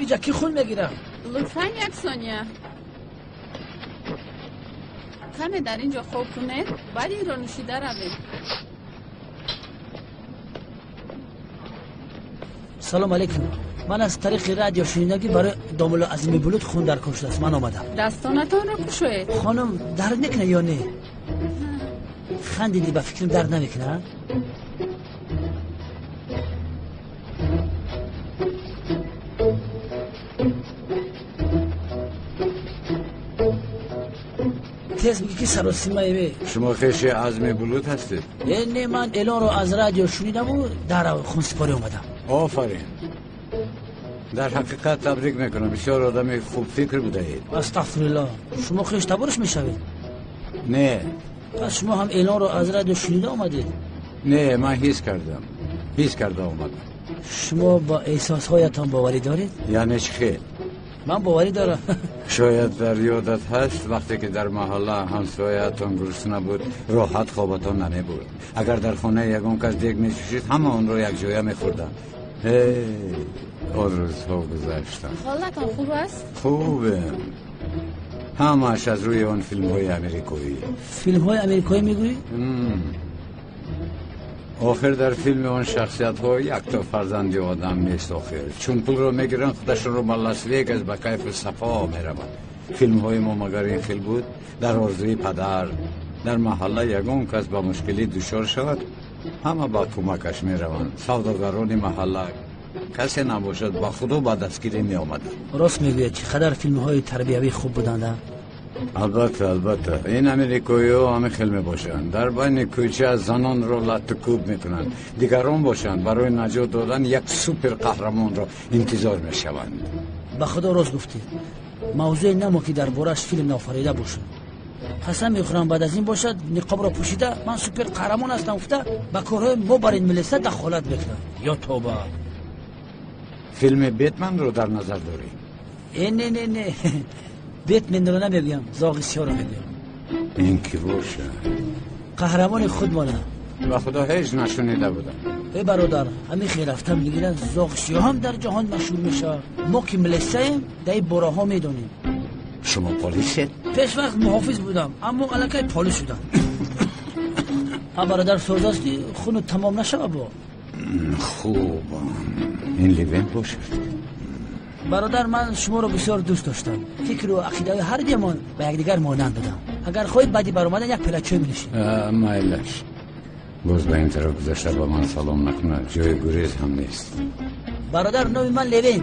Инҷа ки хун мегирад? Лутфан як сония. Каме дар ин ҷо хоб кунед, баъд инро нӯшида равед. Салом алейкум. Ман аз тариқи радио шунидам, ки барои домулло Азими Булут хун дар кор шудааст. Ман омадам. Дастонатонро кушоед. Хонум, дард мекунад ё не? Хандидӣ, ба фикрам дард намекунад? Тез бигӣ, ки саросимаеве. Шумо хеши Азми Булут ҳастед? Не, ман эълонро аз радио шунидаму дар хунсипорӣ омадам. Офарин, дар ҳақиқат табрик мекунам, бисёр одами хубфикр будаед. Астағфирулло, шумо хеш табориш мешавед? Не. Пас шумо ҳам эълонро аз радио шунида омадед? Не, ман ҳис кардам, ҳис карда омадам. Шумо ба эҳсосҳоятон боварӣ доред? Яъне чӣ хел? Ман боварӣ дорам. Шояд дар ёдат ҳаст, вақте ки дар маҳалла ҳамсояатон гурусна буд, роҳат хобатон намебурд. Агар дар хонаи ягон кас дег мечӯшид, ҳама онро якҷоя мехӯрданд. Эй, он рӯзҳо гузаштанд. Ҳолатон хуб аст? Хубем. Ҳамааш аз рӯи он филмҳои америкоӣ. Филмҳои америкоӣ мегӯӣ? Охир дар филми он шахсиятҳо якто фарзанди одам нест. Охир чун пулро мегиранд, худашонро ба Лас Вегас ба кайфу сафо мераванд. Филмҳои мо магар ин хел буд? Дар орзуи падар дар маҳалла ягон кас ба мушкилӣ дучор шавад, ҳама ба кӯмакаш мераванд. Савдогарони маҳалла касе набошад, ба худо ба дастгирӣ меомаданд. Рост мегӯяд, чӣ қадар филмҳои тарбиявӣ хуб буданд. Албатта, албатта, ин америкоиҳо ҳамин хел мебошанд. Дар байни кӯча занонро латтукӯб мекунанд, дигарон бошанд, барои наҷот додан як супер қаҳрамонро интизор мешаванд. Ба худо, рост гуфтӣ. Мавзӯе намо, ки дар борааш филм наофарида бошад. Қасам мехӯрам, баъд аз ин бошад, ниқобро пӯшида, ман супер қаҳрамон ҳастам гуфта, ба корҳои мо бар ин милиса дахолат мекунад. Ё тоба! Филми Бетманро дар назар дорӣ? Э, не, не, не, Бетменро намегӯям, Зоғи Сиёро мегӯям. Ин ки бошад? Қаҳрамони худмона. Ба худо, ҳеҷ нашунида будам. Э, бародар, ҳамин хел рафта мегирад, Зоғи Сиёҳ ҳам дар ҷаҳон машҳур мешавад. Мо ки милисаем, дар ин бораҳо медонем. Шумо полисед? Пеш вақт муҳофиз будам, аммо аллакай полис шудам. А, бародар, соз ҳастӣ? Хуну тамом нашава бо. Хуб, ин Левен бошад. Бародар, ман шуморо бисёр дӯст доштам. Фикру ақидаҳои ҳар дуямон ба якдигар монанд будам. Агар хоҳед, баъди баромадан як пиёла чой менӯшем. Майлаш, боз ба ин тараф гузашта ба ман салом накунад, ҷои гурез ҳам нест. Бародар, номи ман Левен.